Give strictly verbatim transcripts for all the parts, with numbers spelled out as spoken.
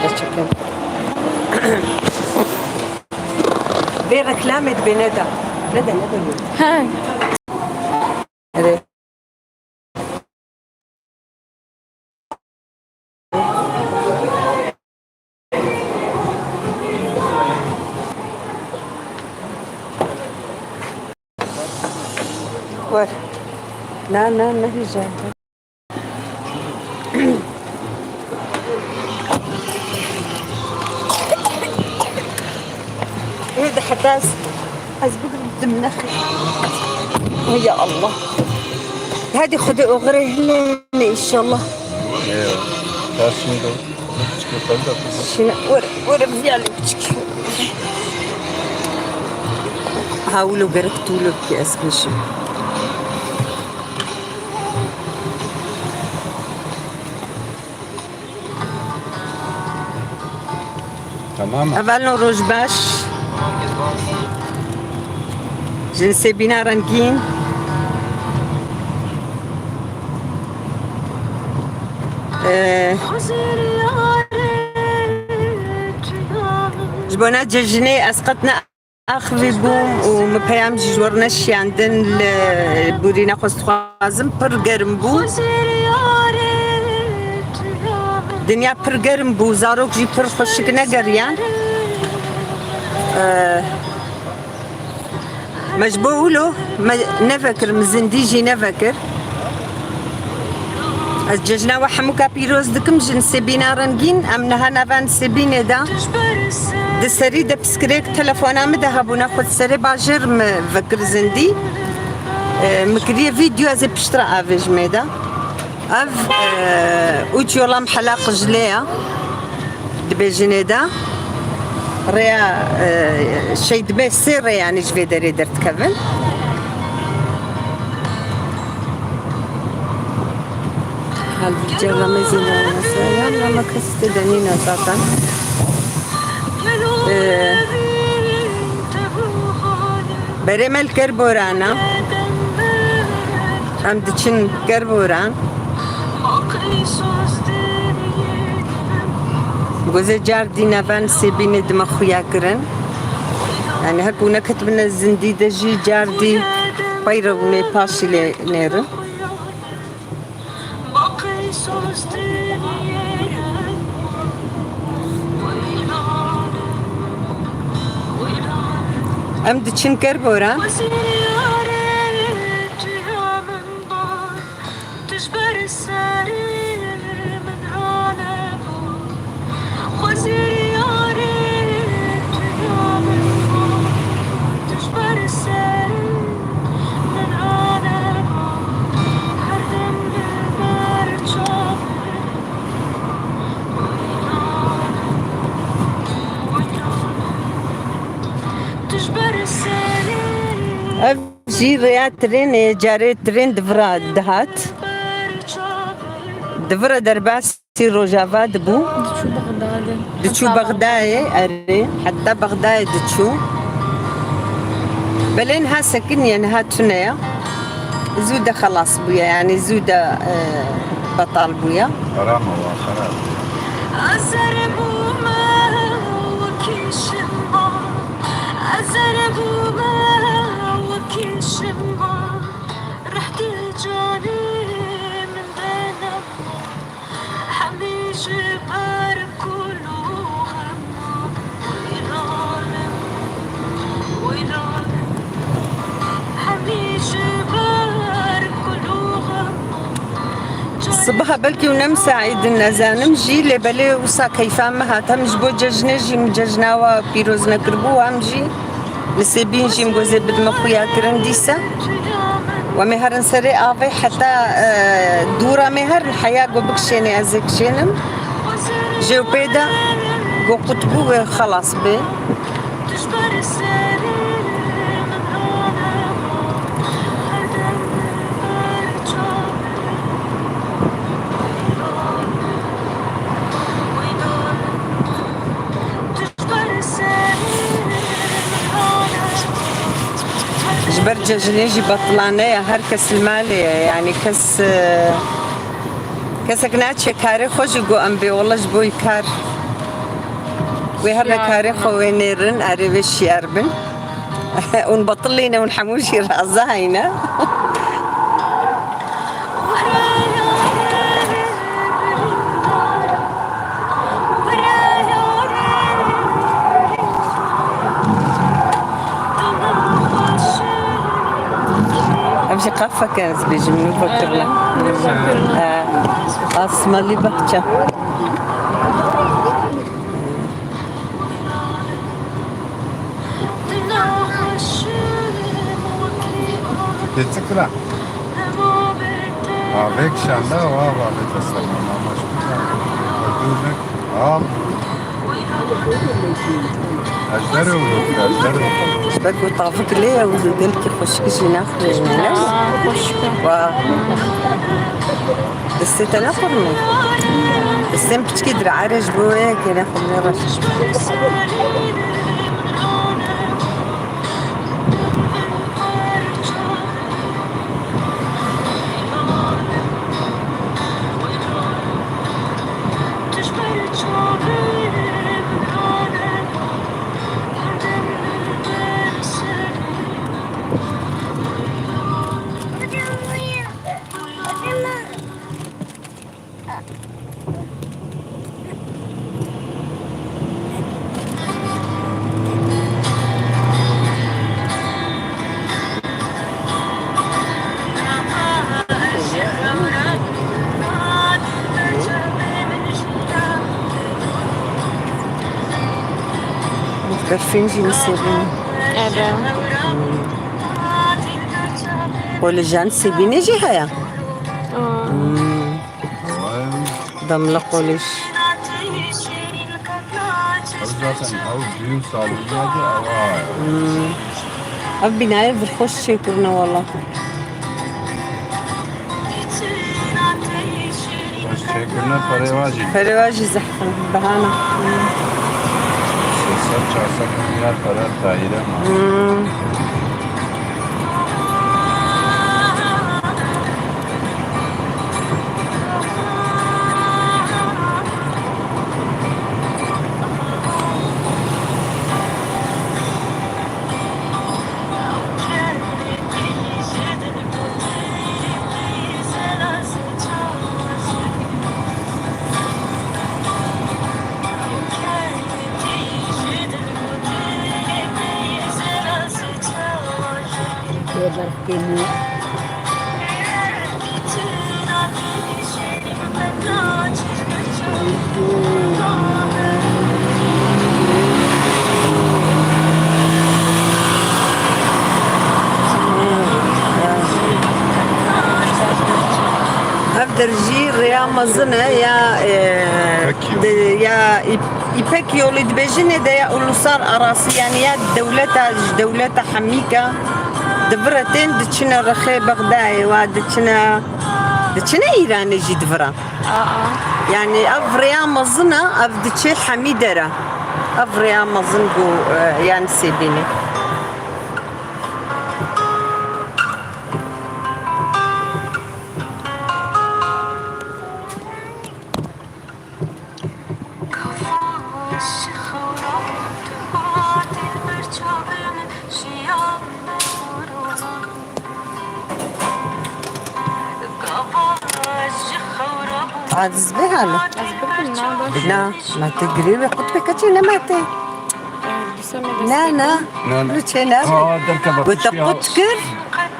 Gerçekten. Vê reklamê dibê neda. Neda, neda. Ha. Evet. Var. Na, na, ne güzel. Hadi hadi az, az bugün dimnexi. Ya Allah. Hadi hadi oxire hine inşallah. Eyvallah. Karşında. Şimdi vur, vur bir yerli küçük. Ha, ulo gerek tuğlu ki eskmişim. Tamam mı? Evelno roj baş. Ji Sêbîna Rengîn. Ee, ji bona cejinê ez qet ne axivî bûm û min peyam jî ji we re neşiyandin li borîna xwe dixwazim. Pir germ bû. Dinya pir germ bû. Zarok jî pir xweşik negeriyan. Ee, me ji bo wilo me nevekir, min zindî jî nevekir. Ez cejna we hemûka pîroz dikim, ji Nisêbîna Rengîn. Em niha nava Nisêbînê de. Di serî de piskirêk telefona min de hebûna xwe di serê bajêr min vekir zindî. E, min kiriye vîdeo, ez ê piştre avêjimê de. Ev, e, uç yola mehela Qijlê ye. Dibêjinê de rêya, e, şey dibe sê rê, yanî ji vê derê derdikevin. Halbuki Ramazan olmasa ya, ama kes de denîne zaten. E, Berê me li Kerboran e. Em diçin Kerboran. Gozê car dî nava Nisêbînê dime xuya kirin. Yani hek û neketibine zindî de jî car dî peyre û nê paşî lê nêrin. Em diçin Kerboran. Ev jî rêya trênê, carê trên di vira dihat. Di vira derbasî Rojava dibû. Diçû Bexdadê. Diçû Bexdayê, erê. Heta Bexdayê diçû. Belê niha sekiniye, niha tune ye. Zû de xelas bûye, yanî zû de, e, betal bûye. Xerab e, wa xerab. Ez erebûme wekî şima, ez erebûme wekî şima, reh di canê min de nema, hemî ji ber kul û xema. Sibiha belkî hûn ne misaîd in, nezanim jî, lê belê wisa keyfa min hat. Hem ji bo cejnê jî min cejna we pîroz nekiribû, hem jî Nisêbîn jî min gozê bidime xuya kirin dîsa. We mê herin serê avê heta, e, dûra mê herin heya go bikişênê ez ê kişênim. Jê û pê de go qut bû wê xelas bê. Ji ber cejinê jî betilane ye, her kes li malê ye, yanî kes, e, kesek naçe karê xwe jî got em bê wele ji bo kar. Wê her ne karê xwe wê nêrin, erê wê şiyar bin. Hûn betilî ne, hûn hemû jî razayî ne. Ev jî qafek e, ez bêjim, nû vekirine. Asmalî bahçe. Tê çi kira? Avêk şanda, wa, wa, avêk şanda. Al. Ejder û ejder û. Ji ber ku tavik lê ye û gelkî xweşik jî naxwîne, ne? Aa, xweşik e. Wa. Destê te ne qurmî? Destên piçkî dir'are ji bo wê yekê ne qurmî reş. Berfîn jî nisêbîn. Ebe. Qolîjan sêbînê jî heye. Aa. Hmm. Damla qolîj. Ev zaten ew düğün salonuna da ev a. Hmm. Ev binayê vir xweş çêkirine wala. Xweş çêkirine perê wa jî. Perê wa jî zehf e, bihana. Sê sed çar sed milyar pere daîre ma. Hmm. Tê berf kêmî. Ev der jî rêya mezin e ya, e, Peki. De, ya î-, Îpek yolî dibêjinê de ya ulusal arası, yani ya dewleta, ji dewleta hemîka di vir e tên diçine rexê Bexdayê, wa diçine, diçine Îranê jî di vir e. Aa. Yani ev rêya mezin e, ev diçe hemî dere. Ev rêya mezin bû, e, yani sêbînê. Aziz bê hala. Ez bikim, na, baş. Na, ma te girê wê qut be keçê ne ma te. Ee, dîsa me dest Na, pê na. kir. Na, na. Lu çê ne? Aa, derkeve Wê te pişiya. qut kir.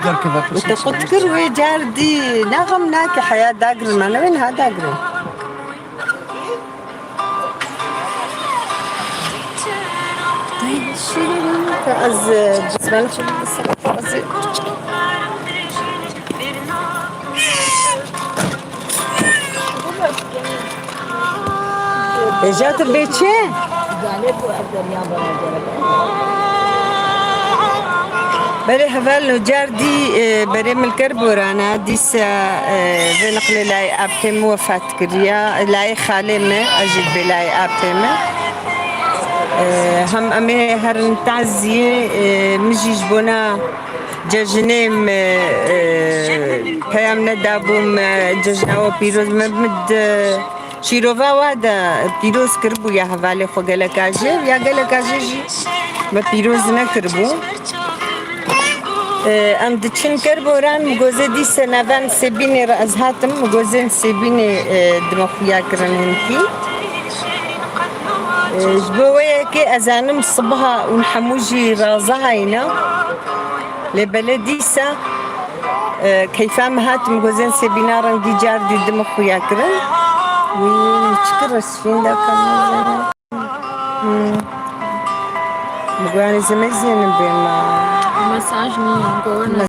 Derkeve Wê te pişiya. qut kir wê car dî. Ne xem nake heya dagir me ne wê niha dagir. Ez, e, cizmana çi ez Êja tu bê çi? Belê hevalno car dî, e, berê min li ker borana, dîsa, e, vê neqlê layê apê min wefat kiriya, layê xalê min, ez jî dibê layê apê min. E, hem em ê herin taziyê, e, min jî ji bona cejinê min, e, peyam nedabû, min cejna we pîroz, min, min di Şîrova we de pîroz kiribû ya hevalê xwe geleka jê, ya geleka jê jî me pîroz nekiribû. Em diçin Kerboran, min gozê dîse navên Sêbînê re ez hatim, min gozên Sêbînê dime xuya kirin hinkî. Ji bo wê yekê ez anim sibiha û hemû jî razahayî ne. Lê belê dîsa keyfa min hat, min gozên Sêbîna rengî car dî dime xuya kirin. Wî çi kir ez fînda kamera. Bi guyanê zemezînin bê ma. Mesaj nîyo, governor.